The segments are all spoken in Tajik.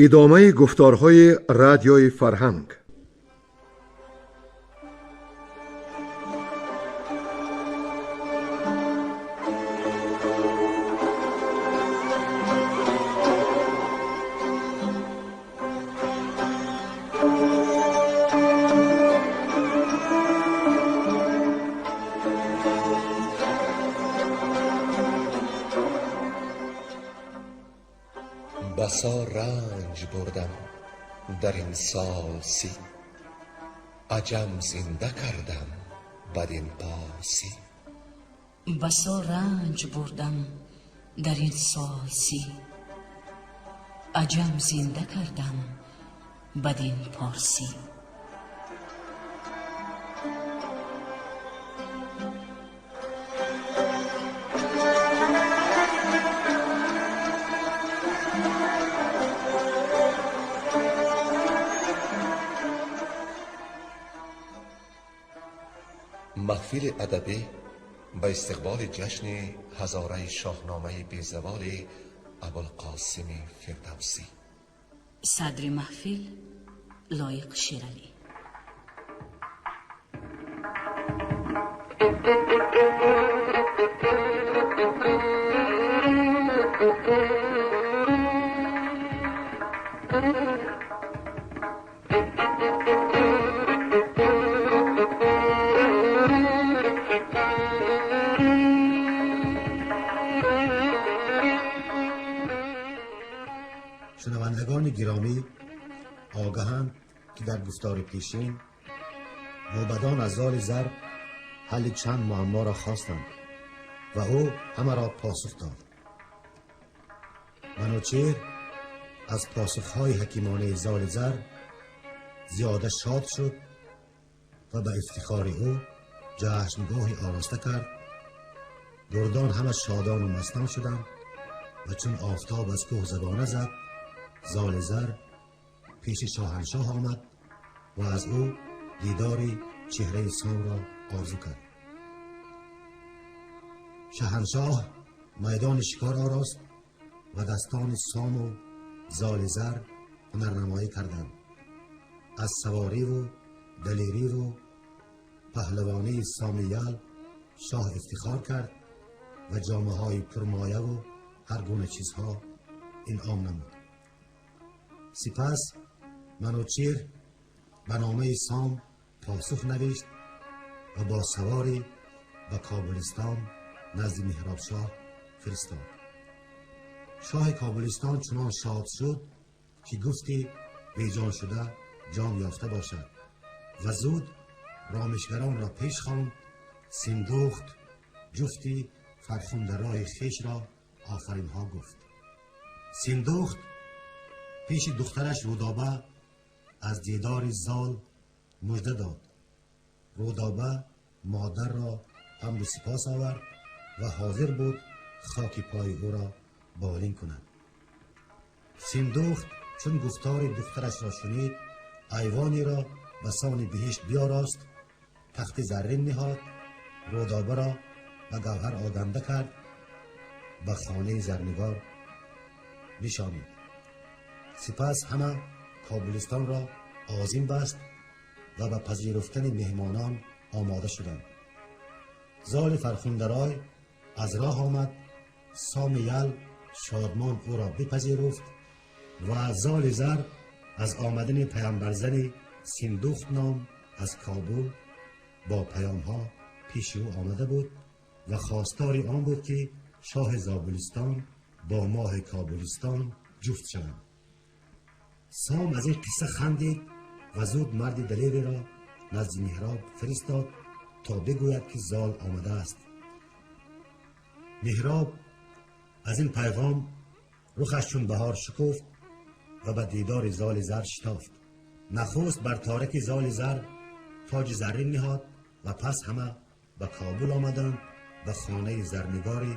Идомаи гуфторҳои радиои фарҳанг. بسا رنج بردم در این سال 30، عجم زنده کردم بدین پارسی. بسا رنج بردم در این سال 30، عجم زنده کردم بدین پارسی. Маҳфили адабӣ ба истиқболи ҷашни ҳазораи шоҳномаи безаволи Абулқосими Фирдавсӣ. Садри маҳфил Лоиқ Шералӣ. Шунавандагони гиромӣ огаҳанд, ки дар гуфтори пешин мӯбадон аз золи зар ҳалли чанд муамморо хостанд ва ӯ ҳамаро посух дод. Манучеҳр аз посухҳои ҳакимонаи золи зар зиёда шод шуд ва ба ифтихори ӯ ҷашнгоҳи ороста кард. Гурдон ҳама шодону мастон шуданд ва чун офтоб аз кӯҳ забона зад, золи зар пеши шоҳаншоҳ омад ва аз ӯ дидори чеҳраи сомро орзу кард. Шаҳаншоҳ майдони шикор орост ва дастони сому золи зар ҳунарнамоӣ карданд. Аз савориву далериву паҳлавонии сомиял шоҳ ифтихор кард ва ҷомаҳои пурмояву ҳар гуна чизҳо инъом намуд. Сипас Манучеҳр ба номаи сом посух навишт ва бо саворӣ ба Кобулистон назди Меҳробшоҳ фиристод. Шоҳи Кобулистон чунон шод шуд, ки гуфти беҷон шуда ҷон ёфта бошад ва зуд ромишгаронро пеш хонд. Синдухт ҷуфти фархундарои хешро офаринҳо гуфт. Синдухт пеши духтараш Рудоба аз дидори зол мужда дод. Рудоба модарро ҳамду сипос овард ва ҳозир буд хоки пои ӯро болин кунад. Синдухт чун гуфтори духтарашро шунид, айвонеро ба сони биҳишт биёрост, тахти заррин ниҳод, Рудобаро ба гавҳар оганда кард, ба хонаи зарнигор нишонид. Сипас ҳама Кобулистонро озим баст ва ба пазируфтани меҳмонон омода шуданд. Золи фархундарой аз роҳ омад, сомиял шодмон ӯро бипазируфт ва золи зар аз омадани паямбарзани Синдухт ном аз Кобул бо паёмҳо пеши ӯ омада буд ва хостори он буд, ки шоҳи Зобулистон бо моҳи Кобулистон ҷуфт шаванд. Сом аз ин қисса хандид ва зуд марди далереро назди Меҳроб фиристод, то бигӯяд, ки зол омадааст. Меҳроб аз ин пайғом рухаш чун баҳор шукуфт ва ба дидори золи зар шитофт. Нахуст бар торики золи зар тоҷи заррин ниҳод ва пас ҳама ба Кобул омаданд, ба хонаи зарнигорӣ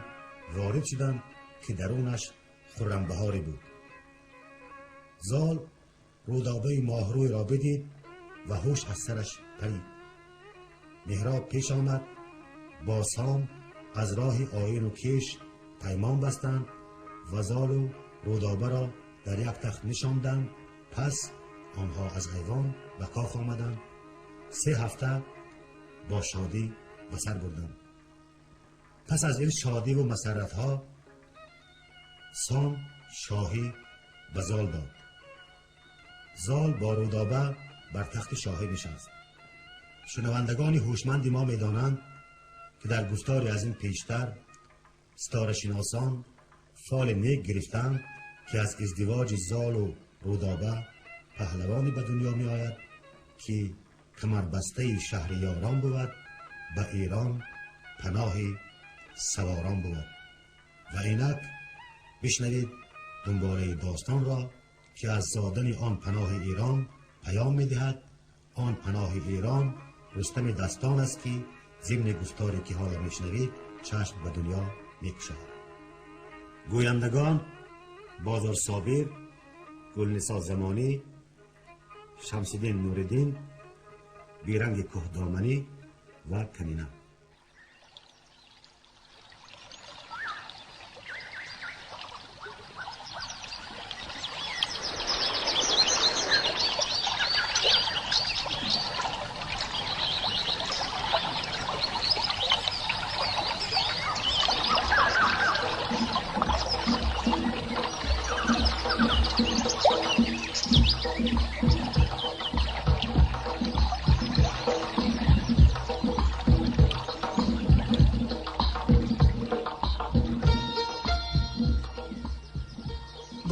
ворид шуданд, ки дарунаш хуррамбаҳоре буд. Зол Рудобаи моҳрӯйро бидид ва ҳуш аз сараш парид. Меҳроб пеш омад, бо сом аз роҳи оину кеш паймон бастанд ва золу Рудобаро Дар як тахт нишонданд. Пас онҳо аз айвон ба кох омаданд. 3 ҳафта бо шодӣ ба сар бурданд. Пас аз ин шодиву масарратҳо Сом шоҳӣ ба Зол дод. Зол бо Рӯдоба бар тахти шоҳӣ нишаст. Шунавандагони ҳушманди мо медонанд, ки дар гуфтори аз ин пештар ситорашиносон фоли нек гирифтанд, ки аз издивоҷи Золу Рӯдоба паҳлавоне ба дунё меояд, ки камарбастаи шаҳриёрон бувад, ба Эрон паноҳи саворон бувад. Ва инак бишнавед дунболаи достонро, ки аз зодани он паноҳи Эрон паём медиҳад. Он паноҳи Эрон Рустами дастон аст, ки зимни гуфторе ки ҳоло мешнавед чашм ба дунё мекушояд. Гӯяндагон Бозор Собир, Гулнисо Замонӣ, Шамсиддин Нуриддин, Беранги Кӯҳдоманӣ ва Камина.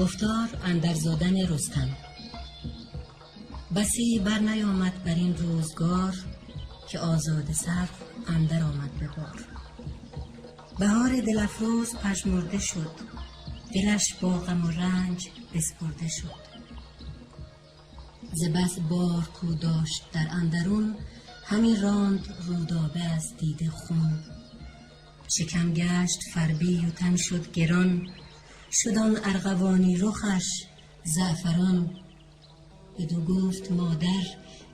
گفتار اندر زادن رستم. بسی بر نیامد بر این روزگار، که آزاده سر اندر آمد به بار. بهار دل افروز پژمرده شد، دلش با غم و رنج بسپرده شد. ز بس بار کو داشت در اندرون، همی راند رودابه از دیده خون. شکم گشت فربی و تن شد گران، شد آن ارغوانی رخش زعفران. بدو گفت مادر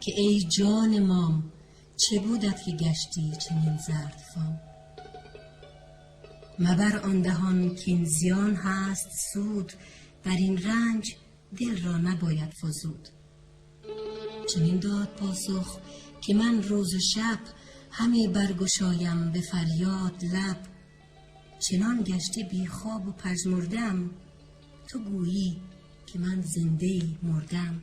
که ای جان مام، چه بودت که گشتی چنین زرد فام؟ مبر آن دهان کاین زیان هست سود، بر این رنج دل را نباید فزود. چنین داد پاسخ که من روز و شب، همی برگشایم به فریاد لب. چنان گشته بی خواب و پژمردم، تو گویی که من زنده مردم.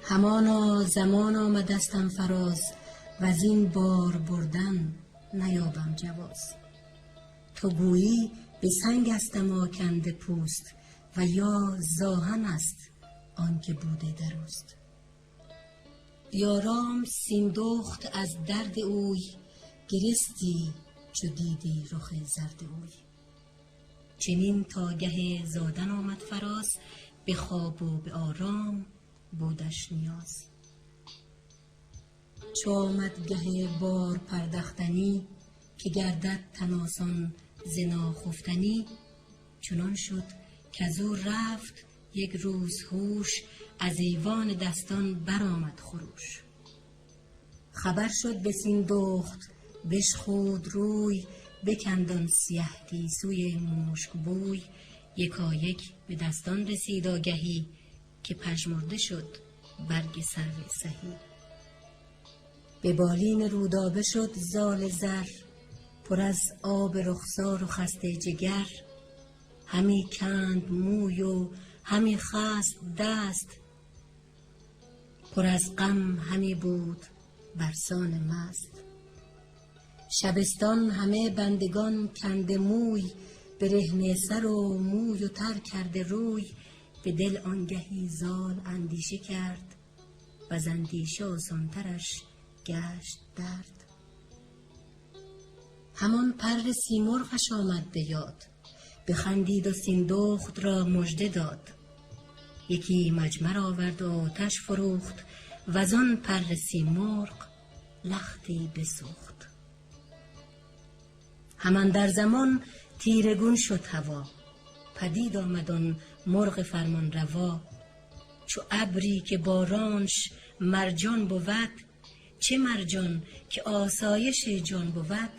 همانا زمان آمدستم فراز، وزین بار بردن نیابم جواز. تو گویی به سنگ استم آکنده پوست، و یا زآهن است آنکه بوده دروست. یارام سیندخت از درد اوی، گرستی چو دیدی رخ زرد اوی. چنین تا گه زادن آمد فراز، به خواب و به آرام بودش نیاز. چو آمد گه بار پردختنی، که گردد تن آسان ز ناخفتنی. چنان شد کزو رفت یک روز هوش، از ایوان دستان برآمد خروش. خبر شد به سیندخت بشخود روی، بکند آن سیه گیسوی مشک بوی. یکایک به دستان رسید آگهی، که پژمرده شد برگ سرو سهی. به بالین رودابه شد زال زر، پر از آب رخسار و خسته جگر. همی کند موی و همی خست دست، پر از غم همی بود برسان مست. شبستان همه بندگان کنده موی، برهنه سر و موی و تر کرده روی. به دل آنگهی زال اندیشه کرد، وز اندیشه آسانترش گشت درد. همان پر سیمرغش آمد به یاد، بخندید و سیندخت را مژده داد. یکی مجمر آورد و آتش فروخت، وزان پر سیمرغ لختی بسوخت. همان در زمان تیره گون شد هوا، پدید آمد آن مرغ فرمان روا. چو ابری که بارانش مرجان بود، چه مرجان که آسایش جان بود.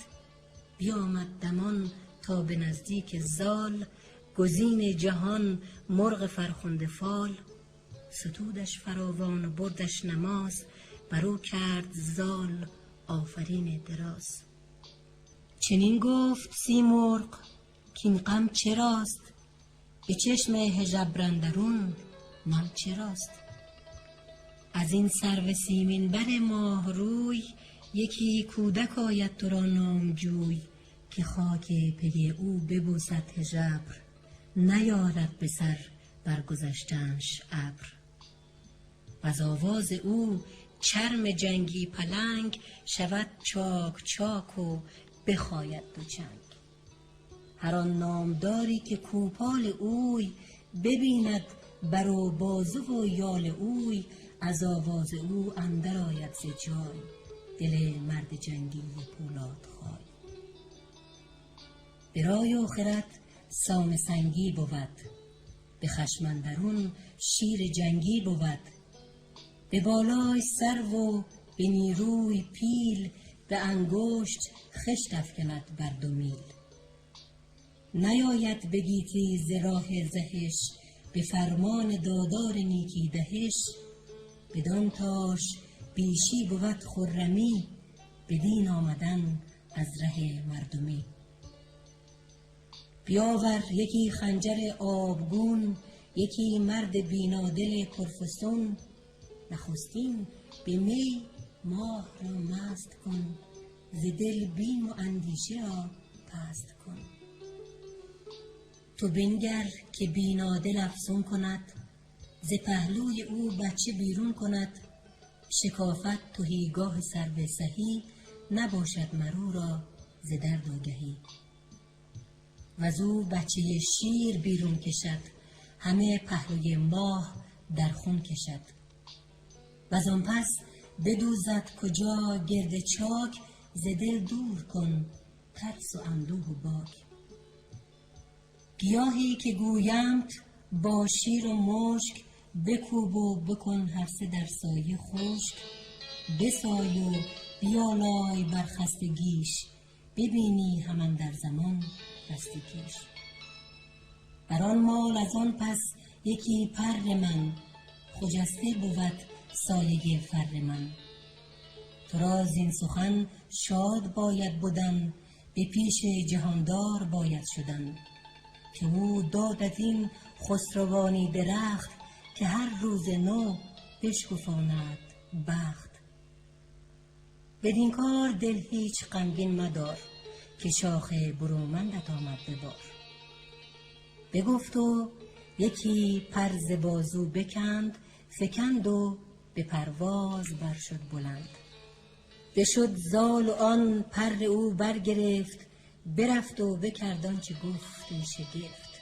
بیامد دمان تا به نزدیک زال، گزین جهان مرغ فرخنده فال. ستودش فراوان و بردش نماز، برو کرد زال آفرین دراز. چنین گفت سیمرغ کاین غم چراست، به چشم هژبر اندرون نم چراست. از این سرو سیمین بر ماه روی، یکی کودک آید تو را نامجوی. که خاک پی او ببوسد هژبر، نیارد به سر برگذشتنش ابر. وز آواز او چرم جنگی پلنگ، شود چاک چاک و بخاید دو چنگ. هر آن نامداری که کوپال اوی، ببیند بر و بازو و یال اوی. از آواز او اندر آید ز جای، دل مرد جنگی پولاد خای. به رای و خرد سام سنگی بود، به خشم اندرون شیر جنگی بود. به بالای سرو و به نیروی پیل، به انگشت خشت افکند بر دو میل. نیاید به گیتی ز راه زهش، به فرمان دادار نیکی دهش. بدان تاش بیشی بود خرمی، بدین آمدن از ره مردمی. بیاور یکی خنجر آبگون، یکی مرد بینادل پرفسون. نخستین به می ماه را مست کن، ز دل بیم و اندیشه را پست کن. تو بنگر که بینادل افسون کند، ز پهلوی او بچه بیرون کند. شکافت تهیگاه سرو سهی، نباشد مر او را ز درد آگهی. وزو بچه شیر بیرون کشد، همه پهلوی ماه در خون کشد. وزان پس بدوزد کجا گرد چاک، ز دل دور کن ترس و اندوه و باک. گیاهی که گویمت با شیر و مشک، بکوب و بکن هر سه در سایه خشک. بسای و بیالای بر خستگیش، ببینی هم اندر زمان رستگیش. بر آن مال از آن پس یکی پر من، خجسته بود سایه فر من. تو را زین سخن شاد باید بدن، به پیش جهاندار باید شدن. که او دادت این خسروانی درخت، که هر روز نو بشکفاند بخت. بدین کار دل هیچ غمگین مدار، که شاخ برومندت آمد به بار. بگفت و یکی پر ز بازو بکند، فکند و به پرواز بر شد بلند. بشد زال و آن پر او برگرفت، برفت و بکرد آنچه گفت این شگفت.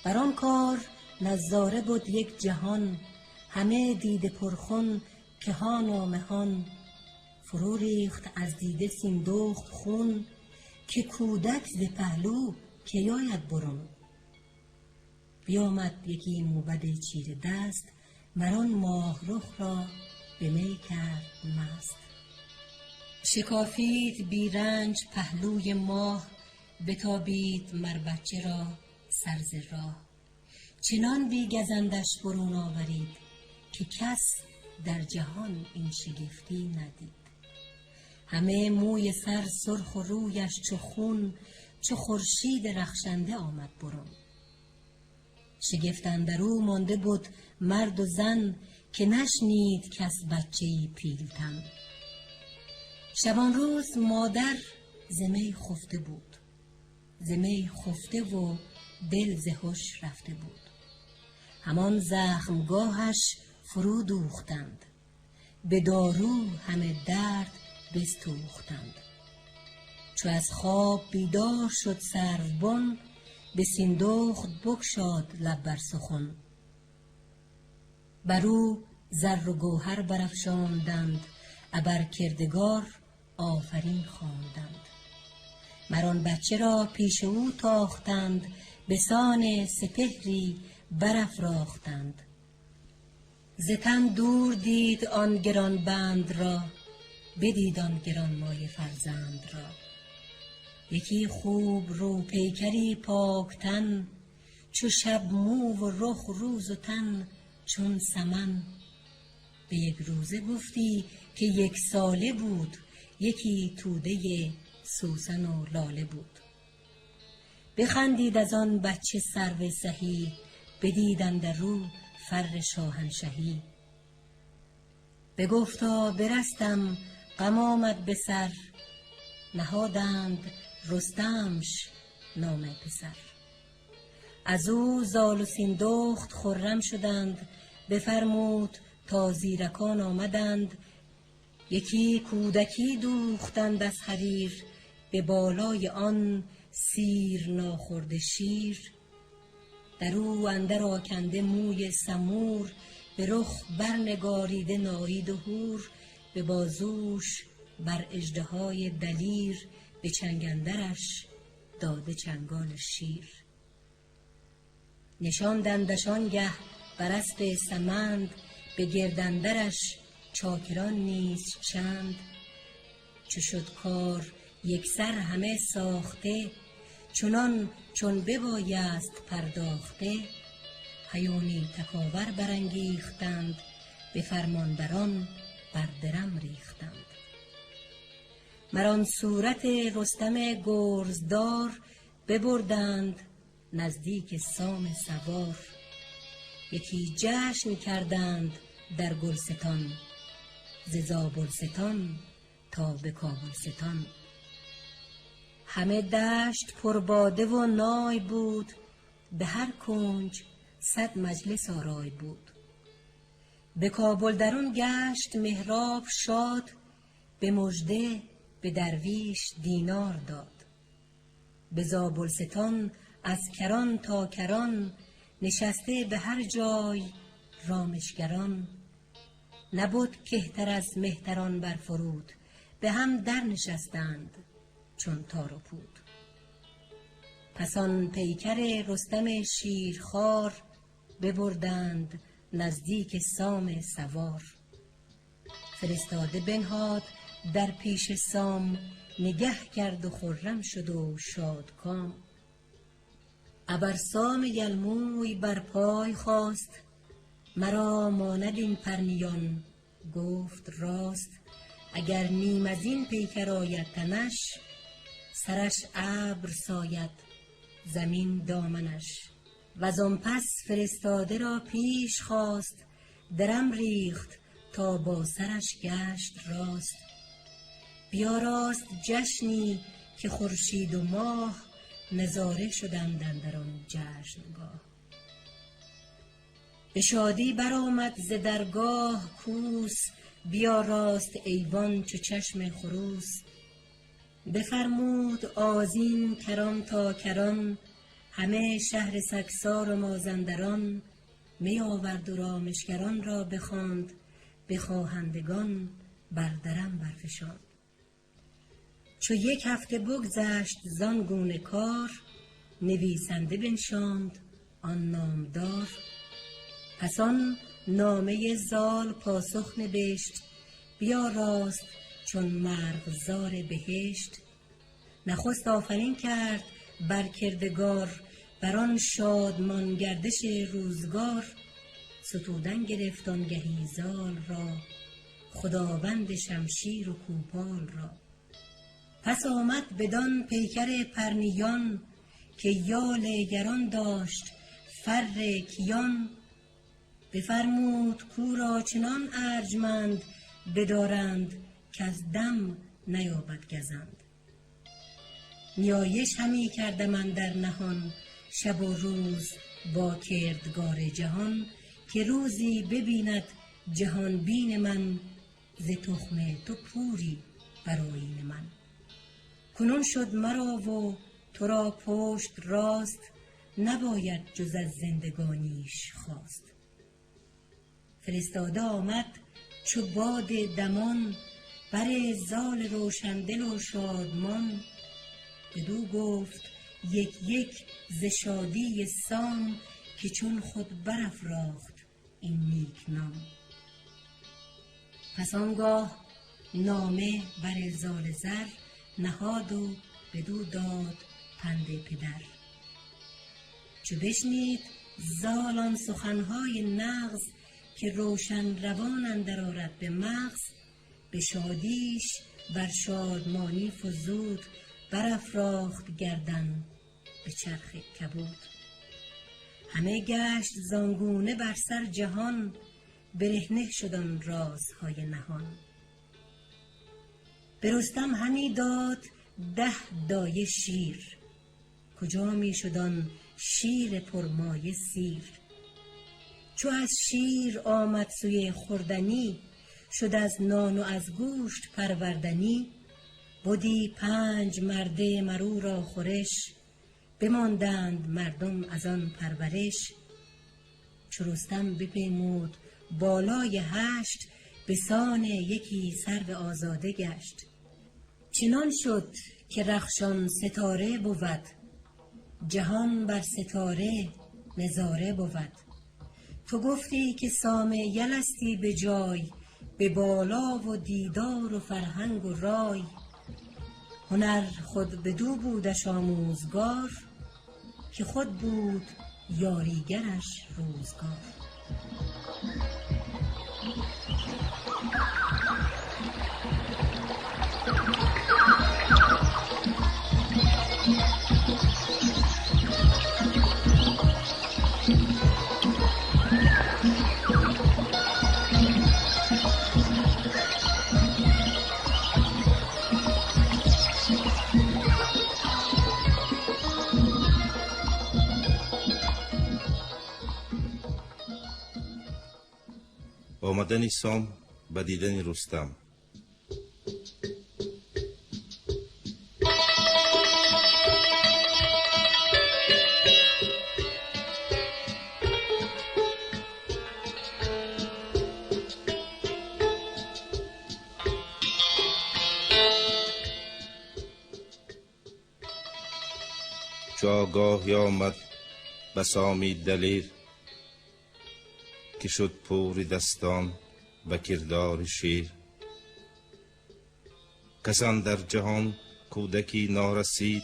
بر آن کار نظاره بد یک جهان، همه دیده پرخون کهان و مهان. فرو ریخت از دیده سیندخت خون، که کودک ز پهلو کی آید برون. بیامد یکی موبد چیره دست، مر آن ماه رخ را به می کرد مست. شکافید بی رنج پهلوی ماه، بتابید مر بچه را سر ز راه. چنان بی گزندش برون آورید، که کس در جهان این شگفتی ندید. همه موی سر سرخ و رویش چو خون، چو خورشید رخشنده آمد برون. شگفت اندر او مانده بد مرد و زن، که نشنید کس بچه ای پیلتن. شبان روز مادر ز می خفته بود، ز می خفته و دل ز هش رفته بود. همان زخمگاهش فرو دوختند، به دارو همه درد بستوختند. چو از خواب بیدار شد سروبن، به سیندخت بگشاد لب بر سخن. بر او زر و گوهر برافشاندند، ابر کردگار آفرین خواندند. مر آن بچه را پیش او تاختند، به سان سپهری برافراختند. ز تن دور دید آن گران بند را، بدید آن گرانمایه فرزند را. یکی خوب رو پیکری پاک تن، چو شب مو و رخ روز و تن چون سمن. به یک روزه گفتی که یک ساله بود، یکی توده سوسن و لاله بود. بخندید از آن بچه سرو سهی، بدید اندر او فر شاهنشهی. بگفتا برستم غم آمد به سر، نهادند رستمش نام پسر. از او زال و سیندخت خرم شدند، بفرمود تا زیرکان آمدند. یکی کودکی دوختند از حریر، به بالای آن سیر ناخورده شیر. در او اندر آکنده موی سمور، به رخ برنگاریده ناهید و هور. به بازوش بر اژدهای دلیر، به چنگ اندرش داده چنگال شیر. نشاندندش آنگه بر اسپ سمند، به گرد اندرش چاکران نیز چند. چو شد کار یک سر همه ساخته، چنان چون ببایست پرداخته. هیونی تکاور برانگیختند، به فرمانبران بر درم ریختند. مر آن صورت رستم گرزدار، ببردند نزدیک سام سوار. یکی جشن کردند در گلستان، ز زابلستان تا به کابلستان. همه دشت پرباده و نای بود، به هر کنج 100 مجلس آرای بود. به کابل درون گشت مهراب شاد، به مژده به درویش دینار داد. به زابلستان از کران تا کران، نشسته به هر جای رامشگران. نبود کهتر از مهتران بر فرود، به هم در نشستند چون تار و پود. پس آن پیکر رستم شیرخوار، ببردند نزدیک سام سوار. فرستاده بنهاد در پیش سام، نگه کرد و خرم شد و شادکام. ابر سام یلموی بر پای خواست، مرا ماند این پرنیان گفت راست. اگر نیم از این پیکر آید تنش، سرش ابر ساید زمین دامنش. وز آن پس فرستاده را پیش خواست، درم ریخت تا با سرش گشت راست. بیاراست جشنی که خورشید و ماه، نظاره شدند اندر آن جشنگاه. به شادی برآمد ز درگاه کوس، بیاراست ایوان چو چشم خروس. بفرمود آذین کران تا کران، همه شهر سگسار و مازندران. می آورد و رامشگران را بخواند، به خواهندگان بر درم برفشاند. چو یک هفته بگذشت زان گونه کار، نویسنده بنشاند آن نامدار. پس آن نامه زال پاسخ نبشت، بیاراست چون مرغزار بهشت. نخست آفرین کرد بر کردگار، بر آن شادمان گردش روزگار. ستودن گرفت آنگهی زال را، خداوند شمشیر و کوپال را. پس آمد بدان پیکر پرنیان، که یال گران داشت فر کیان. بفرمود کو را چنان ارجمند، بدارند که از دم نیابد گزند. نیایش همی کردم اندر نهان، شب و روز با کردگار جهان. که روزی ببیند جهان بین من، ز تخم تو پوری بر آیین من. کنون شد مرا و تو را پشت راست، نباید جز از زندگانیش خواست. فرستاده آمد چو باد دمان، بر زال روشندل و شادمان. بدو گفت یک یک ز شادی سام، که چون خود برافراخت این نیک نام. پس آنگاه نامه بر زال زر نهاد و بدو داد پند پدر. چو بشنید زال آن سخنهای نغز، که روشن روان اندر آرد به مغز، به شادیش بر شادمانی فزود، برافراخت گردن به چرخ کبود. همه گشت زانگونه بر سر جهان، برهنه شد آن رازهای نهان. به رستم همی داد 10 دایه شیر، کجا می شد آن شیر پرمایه سیر. چو از شیر آمد سوی خوردنی، شد از نان و از گوشت پروردنی. بدی 5 مرده مرو را خورش، بماندند مردم از آن پرورش. چو رستم بپیمود بالای 8، به سان یکی سرو آزاده گشت. چنان شد که رخشان ستاره بود، جهان بر ستاره نظاره بود. تو گفتی که سام یل استی به جای، به بالا و دیدار و فرهنگ و رای. هنر خود بدو بودش آموزگار، که خود بود یاریگرش روزگار. омадани Сом ба дидани Рустам. چو آگاهی آمد به سامی دلیر، که شد پور دستان و کردار شیر. کسان در جهان کودکی نارسید،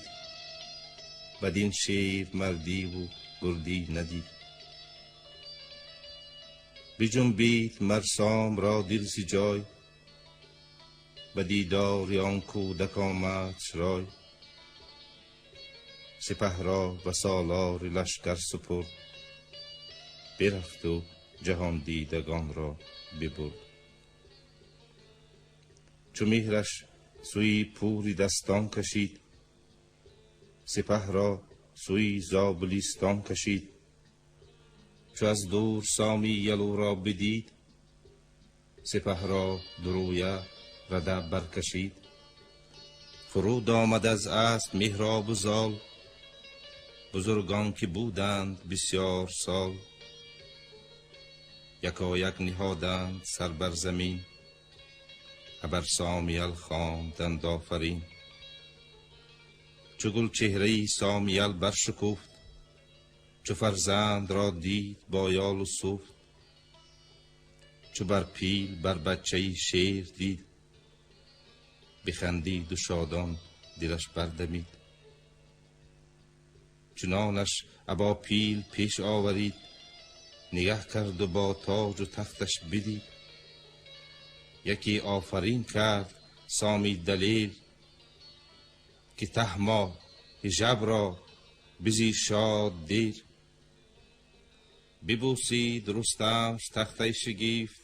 بدین شیر مردی و گردی ندید. بجنبید مر سام را دل ز جای، به دیدار آن کودک آمدش رای. سپه را به سالار لشکر سپرد، برفت و جهان دیدگان را ببرد. چو مهرش سوی پوری دستان کشید، سپه را سوی زابلیستان کشید. چو از دور سامی یلو را بدید، سپه را درویه رده برکشید. فرود آمد از اسب مهراب و زال، بزرگان که بودند بسیار سال. یکایک نهادند سر بر زمین، ابر سامیل خواندند آفرین. چو گل چهره سامیل برشکفت، چو فرزند را دید با یال و سفت. چو بر پیل بر بچه شیر دید، بخندید و شادان دلش بردمید. چنانش ابا پیل پیش آورید، نگه کرد و با تاج و تختش بدید. یکی آفرین کرد سامی دلیل، که تهما هژبر را بزی شاد دیر. ببوسید رستمش تخته شگفت،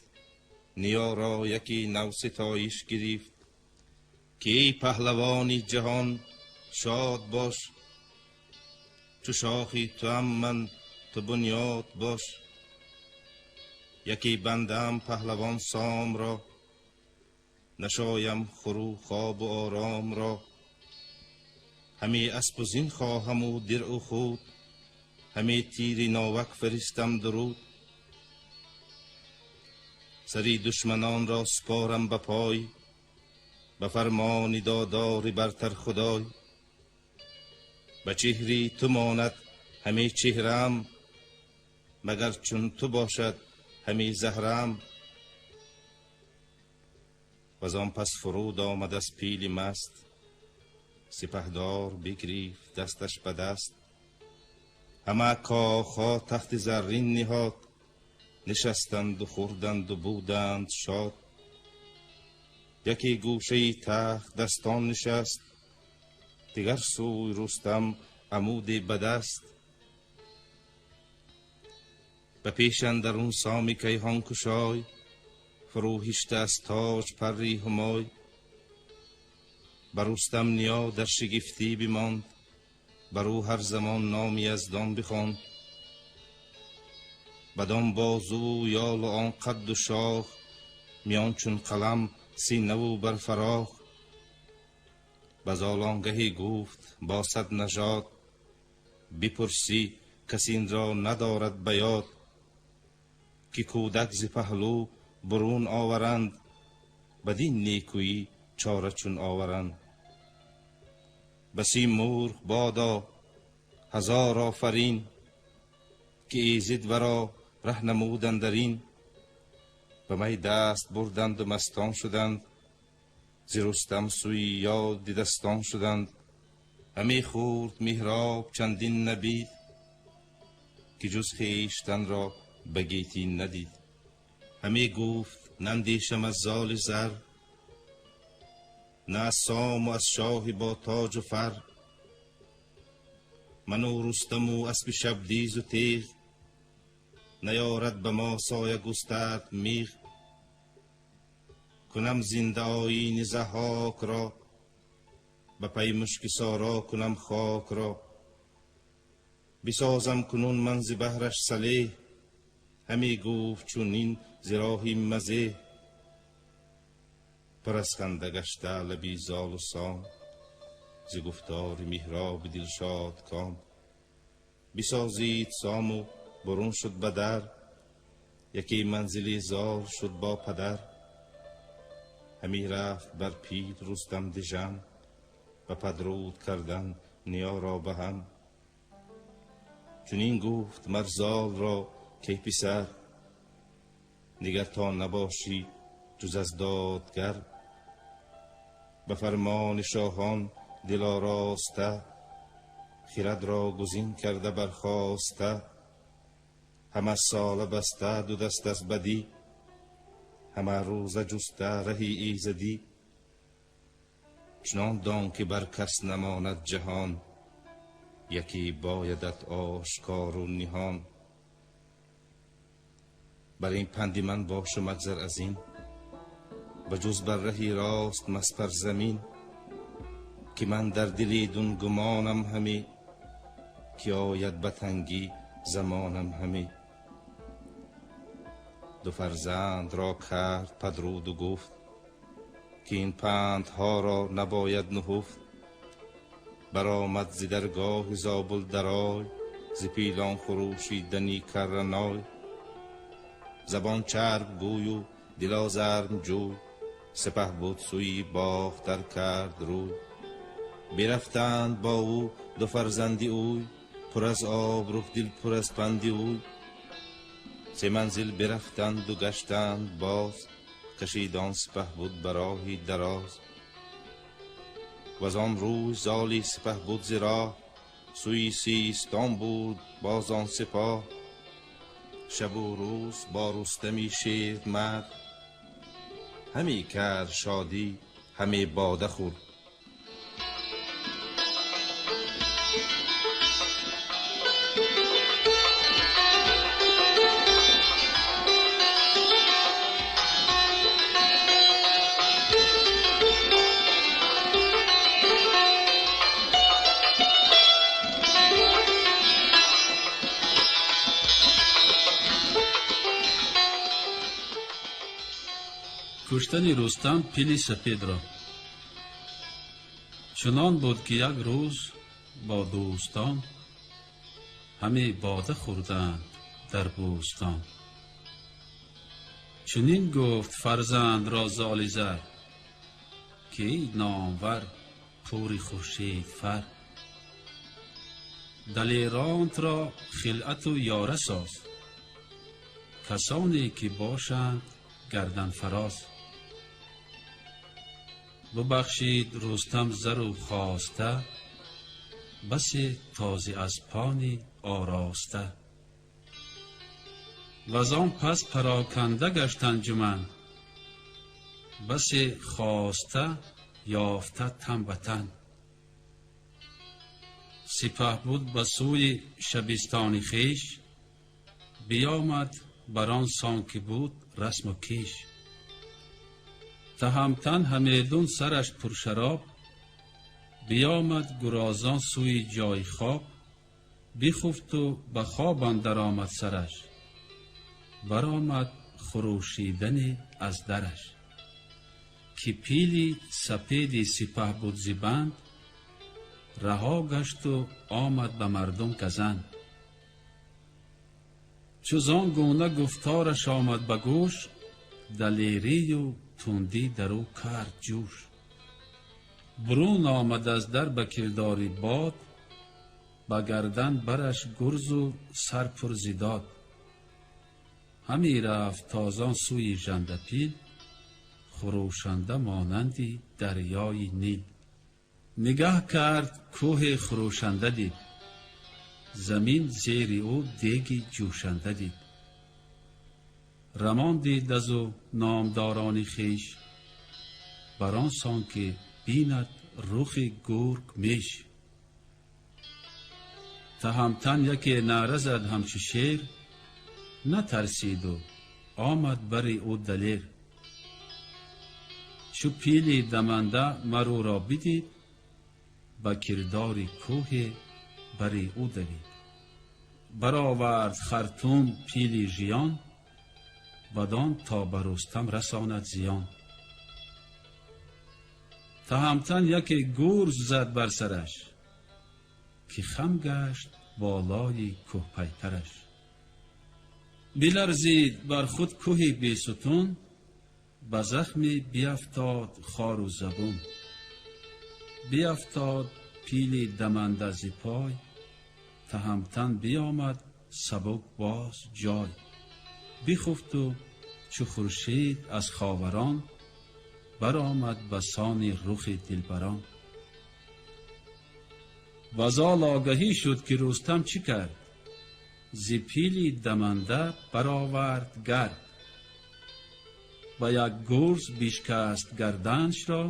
نیا را یکی نو ستایش گرفت. که ای پهلوانی جهان شاد باش، چو شاخی توام من تو بنیاد باش. یکی بندم پهلوان سام را، نشایم خورو خواب و آرام را. همی اسپ و زین خواهم و درع و خود، همی تیر ناوک فرستم درود. سری دشمنان را سپارم به پای، به فرمان دادار برتر خدای. به چهری تو ماند همی چهرم، مگر چون تو باشد همی زهرم. وزان پس فرود آمد از پیل مست، Сипаҳдор бигирифт дасташ ба даст. Ҳама кохҳо тахти заррин ниҳод, нишастанд у хӯрданд у буданд шод. Яке гӯшаи тахт дастон нишаст, дигар сӯй Рустам амуде ба даст. Ба пеш андарун Соми кайҳон кушой, фурӯ ҳишта аз тоҷ парри ҳумой. Ба Рустам ниё дар шигифтӣ бимонд, бар ӯ ҳар замон номи Яздон бихонд. Бадон бозуву ёлу он қадду шох, миён чун қалам синаву бар фароғ. Ба золонгаҳе гуфт бо сад нажод, бипурсӣ кас инро надорад ба ёд, ки кӯдак зи паҳлӯ бурун оваранд, бадин некӯӣ чора чун оваранд. Басӣ мурғ бодо ҳазор офарин, ки эзид варо раҳ намуд андарин. Ба май даст бурданду мастон шуданд, зи Рустам сӯи ёди дастон шуданд. Ҳаме хӯрд Меҳроб чандин набид, ки ҷуз хештанро ба гетӣ надид. Ҳаме гуфт нандешам аз золи зар, на аз сому аз шоҳи бо тоҷу фар. Ману Рустаму аспи шабдизу теғ, наёрад ба мо соя густард меғ. Кунам зинда оини Заҳҳок ро, ба пай мушки соро кунам хокро. Бисозам кунун ман зи баҳраш салеҳ, ҳаме гуфт чунин зи роҳи мазеҳ. Пур аз ханда гашта лаби золу сом, зи гуфтори Меҳроби дилшод ком. Бисозид сому бурун шуд ба дар, яке манзили зол шуд бо падар. Ҳаме рафт бар пир Рустам дижам, ба падруд кардан ниёро ба ҳам. Чунин гуфт мар золро кай писар, нигар то набошӣ ҷуз аз додгар. Ба фармони шоҳон дил ороста, хирадро гузин карда бархоста. Ҳама сола баста ду даст аз бадӣ, ҳама рӯза ҷуста раҳи изадӣ. Чунон дон ки бар кас намонад ҷаҳон, яке боядат ошкору ниҳон. Бар ин панди ман бошу магзар аз ин, ба ҷуз бар раҳи рост маспар замин. Ки ман дар дили дун гумонам ҳаме, ки ояд ба тангӣ замонам ҳаме. Ду фарзандро кард падруду гуфт, ки ин пандҳоро набояд нуҳуфт. Баромад зи даргоҳи Зобул дарой, зи пилон хурӯшидани карраной. Забон чарб гӯю дилозарм ҷӯй, сипаҳ буд сӯи Бохтар кард рӯй. Бирафтанд бо ӯ ду фарзанди ӯй, пур аз обрух дил пур аз панди ӯй. Се манзил бирафтанду гаштанд боз, кашидон сипаҳ буд ба роҳи дароз. Ваз он рӯй золи сипаҳ буд зи роҳ, сӯи Систон буд боз он сипоҳ. Шабу рӯз бо Рустами шермард, ҳаме кард шодӣ ҳаме бода хӯрд. Куштани Рустам пили сапедро. Чунон буд, ки як рӯз бо дӯстон ҳаме бода хӯрданд дар бӯстон. Чунин гуфт фарзандро золи зар, ки эй номвар пури хуршедфар, далеронтро хилъату ёра соз, касоне ки бошанд гарданфароз. Бубахшид Рустам зару хоста, басе тозӣ аз пони ороста. Вазон пас пароканда гашт анҷуман, басе хоста ёфта тан ба тан. Сипаҳ буд ба сӯи шабистони хеш, биёмад бар он сон ки буд расму кеш. Таҳамтан ҳамедун сараш пуршароб, биёмад гурозон сӯи ҷои хоб, бихуфту ба хоб андар омад сараш, баромад хурӯшидане аз дараш. Ки пили сапеди сипаҳ буд зибанд, раҳо гашту омад ба мардум газанд. Чу зон гуна гуфтораш омад ба гӯш, далерию тундӣ дар ӯ кард ҷӯш. Бурун омад аз дар ба кирдори бод, ба гардан бараш гурзу сар пур зидод. Ҳами рафт тозон сӯи жандапил, хурӯшанда монанди дарёи Нил. Нигаҳ кард кӯҳе хурӯшанда дид, замин зери ӯ деги ҷӯшанда дид. Рамон дид аз ӯ номдорони хеш, бар он сон ки бинад рухи гург меш. Таҳамтан яке наъра зад ҳамчу шер, натарсиду омад бари ӯ далер. Чу пили даманда мар ӯро бидид, ба кирдори кӯҳе бари ӯ давид. Баровард хартум пили жиён, бадон то ба Рустам расонад зиён. Таҳамтан яке гурз зад бар сараш, ки хам гашт болои кӯҳпайкараш. Биларзид бар худ кӯҳи бесутун, ба захми биафтод хору забун. Биафтод пили даманда зи пой, таҳамтан биомад сабук боз ҷой. Бихуфту чу хуршед аз ховарон, баромад ба сони рухи дилбарон. Вазол огаҳӣ шуд ки Рустам чӣ кард, зи пили даманда баровард гард. Ба як гурз бишкаст гарданшро,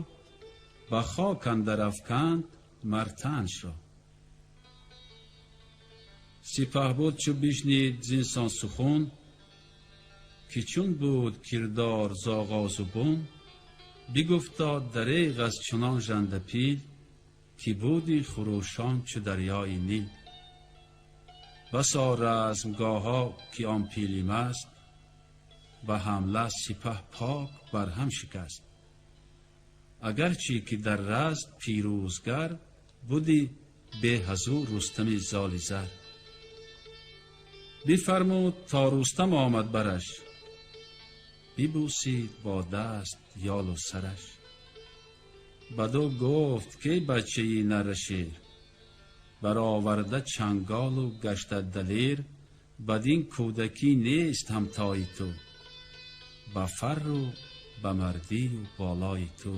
ба хок андар афканд мартаншро. Сипаҳбуд чу бишнид зинсон сухун, ки чун буд кирдор зоғозу бун, бигуфто дареғ аз чунон жандапил, ки буди хурӯшон чу дарёи Нил. Басо размгоҳҳо ки он пили маст, ба ҳамла сипаҳ пок барҳам шикаст. Агарчи ки дар разм пирӯзгар буди, беҳазу Рустами золи зар. Бифармуд то Рустам омад бараш, бибӯсид бо даст ёлу сараш. Бадӯ гуфт ки бачаи нарашер, бароварда чанголу гашта далер, бадин кӯдакӣ нест ҳамтои ту, ба фарру ба мардию болои ту.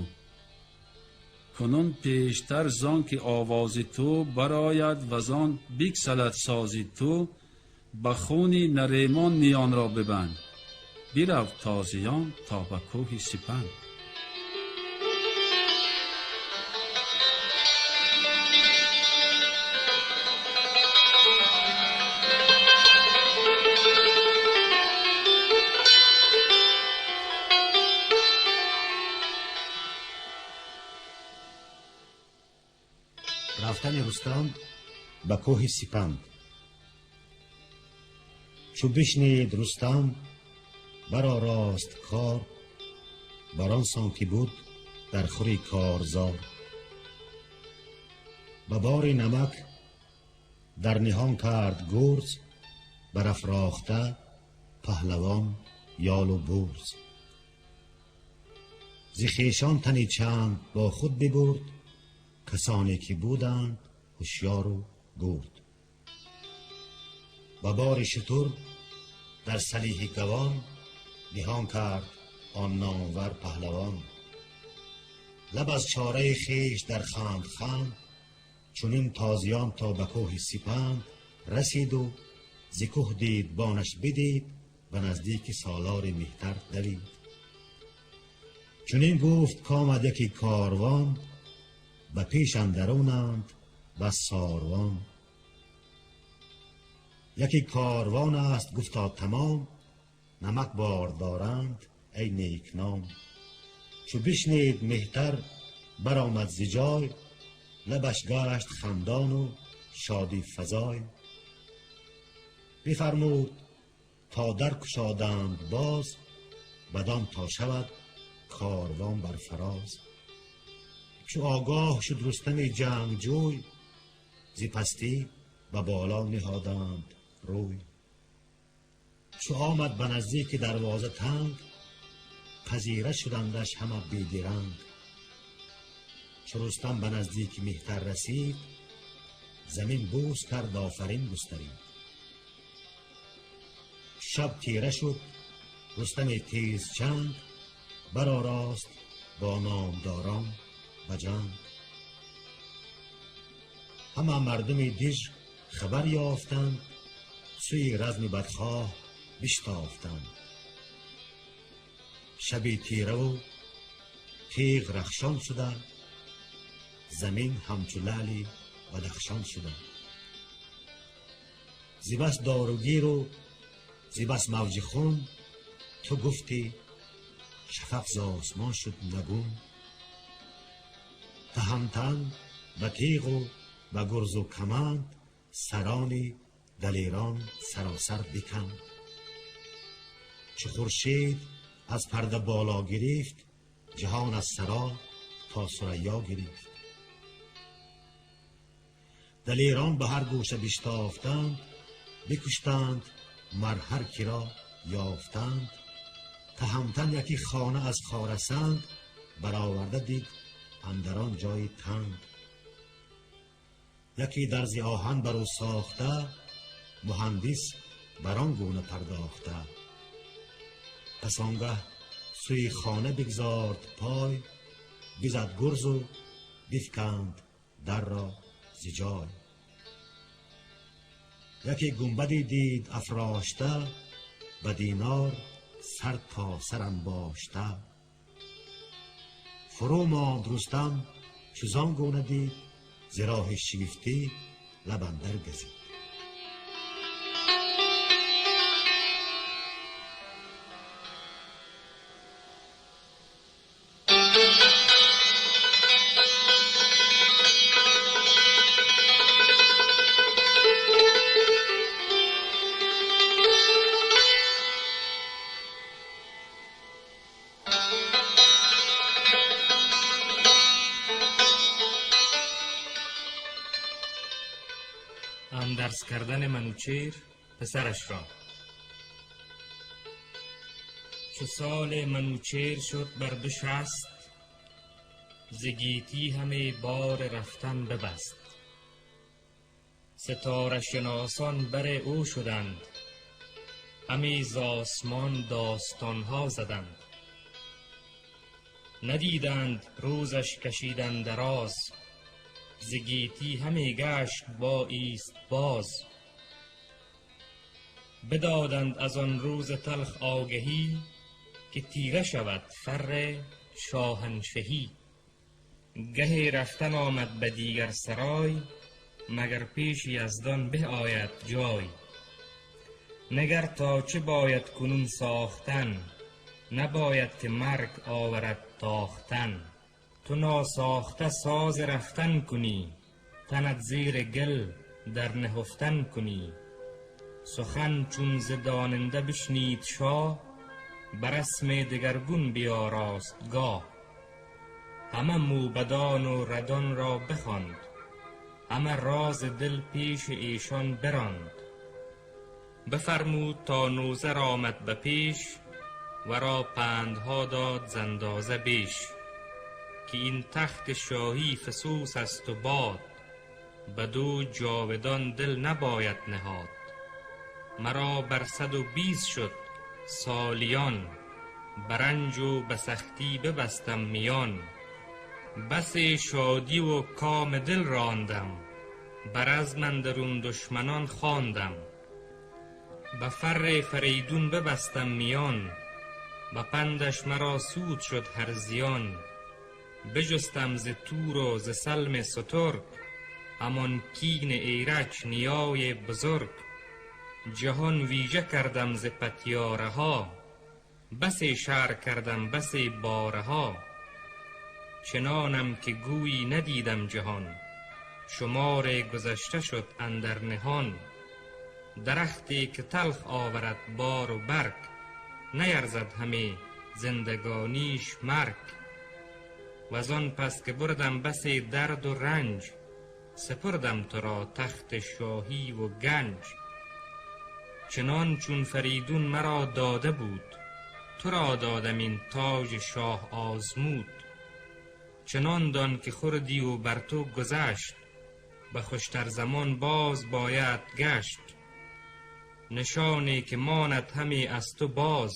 Кунун пештар зон ки овози ту барояд вазон биксалад сози ту, ба хуни наремон миёнро бибанд, бирав тозиён то ба кӯҳи Сипанд. Рафтани Рустам ба кӯҳи Сипанд. Чу бишнид Рустам баророст кор, бар он сон ки буд дар хури корзор. Ба бори намак дар ниҳон кард гурз, барафрохта паҳлавон ёлу бурз. Зи хешон тани чанд бо худ бибурд, касоне ки буданд ҳушёру гурд. Ба бори шутур дар салиҳи гавон ниҳон кард он номвар паҳлавон. Лаб аз чораи хеш дар ханд ханд, чунин тозиён то ба кӯҳи Сипанд расиду зи кӯҳ дидбонаш бидид, ба наздики солори меҳтар давид. Чунин гуфт комад яке корвон, ба пеш андарунанд бас сорвон. Яке корвон аст гуфта тамом, намак бор доранд эй некном. Чу бишнид меҳтар баромад зи ҷой, лабаш гашт хандону шодӣ фазой. Бифармуд то дар кушоданд боз, бадон то шавад корвон бар фароз. Чу огоҳ шуд Рустами ҷангҷӯй, зи пастӣ ба боло ниҳоданд рӯй. Чу омад ба наздики дарвоза танг, пазира шудандаш ҳама бедиранг. Чу Рустам ба наздики меҳтар расид, замин бӯс кард, офарин густарид. Шаб тира шуд, Рустами тезчанг баророст бо номдорон ба ҷанг. Ҳама мардуми диж хабар ёфтанд, сӯи разми бадхоҳ биштофтанд. Шаби тираву тиғ рахшон шуда, замин ҳамчу лаъли бадахшон шуда. Зи бас доругиру зи бас мавҷи хун, ту гуфтӣ шафақ зи осмон шуд нагун. Таҳамтан ба тиғу ба гурзу каманд, сарони далерон саросар биканд. Чу хуршед аз парда боло гирифт, ҷаҳон аз саро то сурайё гирифт. Далерон ба ҳар гӯша биштофтанд, бикуштанд мар ҳар киро ёфтанд. Таҳамтан яке хона аз хорасанг бароварда дид андар он ҷои танг. Яке дарзи оҳан бар ӯ сохта, муҳандис бар он гуна пардохта. Пас он гаҳ сӯи хона бигзорд пой, бизад гурзу бифканд дарро зи ҷой. Яке гунбаде дид афрошта, ба динор сар то сар анбошта. Фурӯ монд Рустам чу зон гуна дид, зи роҳи шигифтӣ лаб андар газид. اندرز کردن منوچهر پسرش را. چو سال منوچهر شد بر دو شست، ز گیتی همه بار رفتن ببست. ستاره شناسان بر او شدند، همی ز آسمان داستانها زدند. ندیدند روزش کشیدن دراز، ز گیتی همی گشت با ایست باز. بدادند از آن روز تلخ آگهی، که تیره شود فر شاهنشهی. گه رفتن آمد به دیگر سرای، مگر پیش یزدان به آید جای. نگر تا چه باید کنون ساختن، نباید که مرگ آورد تاختن. تو ناساخته ساز رفتن کنی، تنت زیر گل در نهفتن کنی. سخن چون ز داننده بشنید شاه، به رسم دگرگون بیاراست گاه. همه موبدان و ردان را بخواند، همه راز دل پیش ایشان براند. بفرمود تا نوذر آمد به پیش، ورا پندها داد ز اندازه بیش. که این تخت شاهی فسوس است و باد، بدو جاودان دل نباید نهاد. مرا بر 120 شد سالیان، برنج و به سختی ببستم میان. بسی شادی و کام دل راندم، بر از من درون دشمنان خواندم. به فر فریدون ببستم میان، به پندش مرا سود شد هر زیان. بجستم ز تور و ز سلم سترگ، همان کین ایرج نیای بزرگ. جهان ویژه کردم ز پتیاره ها، بسی شهر کردم بسی باره ها. چنانم که گویی ندیدم جهان، شمار گذشته شد اندر نهان. درختی که تلخ آورد بار و برگ، نیرزد همه زندگانیش مرگ. وزان پس که بردم بسی درد و رنج، سپردم تو را تخت شاهی و گنج. چنان چون فریدون مرا داده بود، تو را دادم این تاج شاه آزمود. چنان دان که خوردی و بر تو گذشت، به خوشتر زمان باز باید گشت. نشانی که ماند همی از تو باز،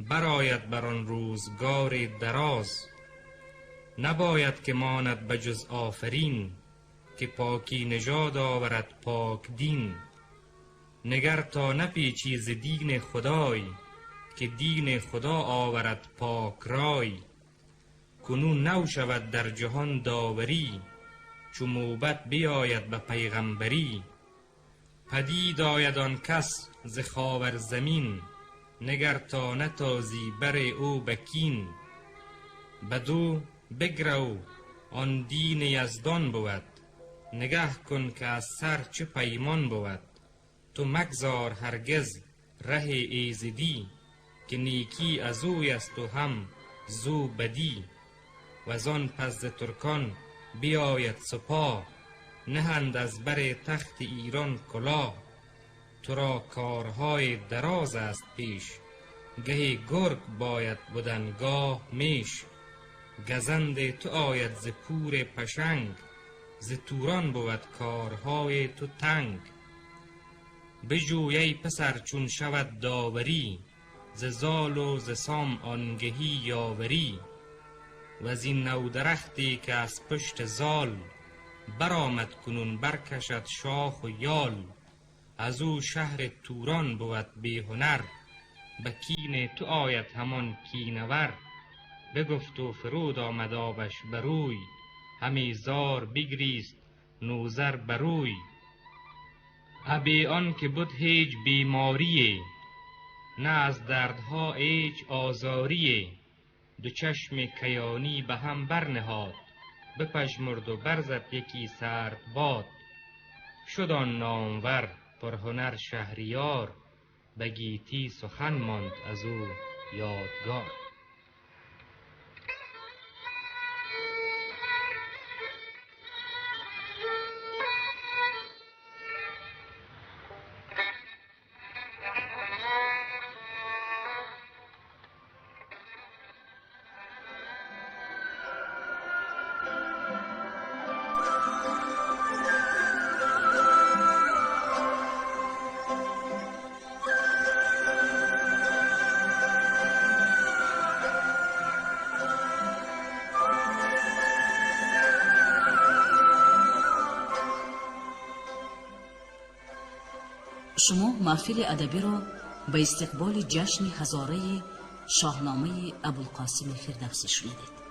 برآید بر آن روزگار دراز. نباید که ماند به جز آفرین، که پاکی نژاد آورد پاک دین. نگر تا نپیچی ز دین خدای، که دین خدا آورد پاک رای. کنون نو شود در جهان داوری، چو موبت بیاید به پیغمبری. پدید آید آن کس ز خاور زمین، نگر تا نتازی بر او بکین. بدو بگرو آن دین یزدان بود، نگه کن که از سر چه پیمان بود. تو مگذار هرگز ره ایزدی، که نیکی از اوی است و هم زو بدی. وزان پس ز ترکان بیاید سپاه، نهند از بر تخت ایران کلاه. تو را کارهای دراز است پیش، گهی گرگ باید بدن گاه میش. گزند تو آید ز پور پشنگ، ز توران بود کارهای تو تنگ. بجوی ای پسر چون شود داوری، ز زال و ز سام آنگهی یاوری. وزین نو درختی که از پشت زال، برآمد کنون برکشد شاخ و یال. از او شهر توران بود بی هنر، به کین تو آید همان کینه ور. بگفت و فرود آمد آبش بروی، همی زار بگریست نوذر بروی. ابی آن که بد هیچ بیماریه، نه از دردها هیچ آزاریه. دو چشم کیانی به هم برنهاد، بپژمرد و برزد یکی سرد باد. شد آن نامور پرهنر شهریار، به گیتی سخن ماند از او یادگار. Шумо маҳфили адабиро ба истиқболи ҷашни ҳазораи Шоҳномаи Абулқосими Фирдавсӣ шунидед.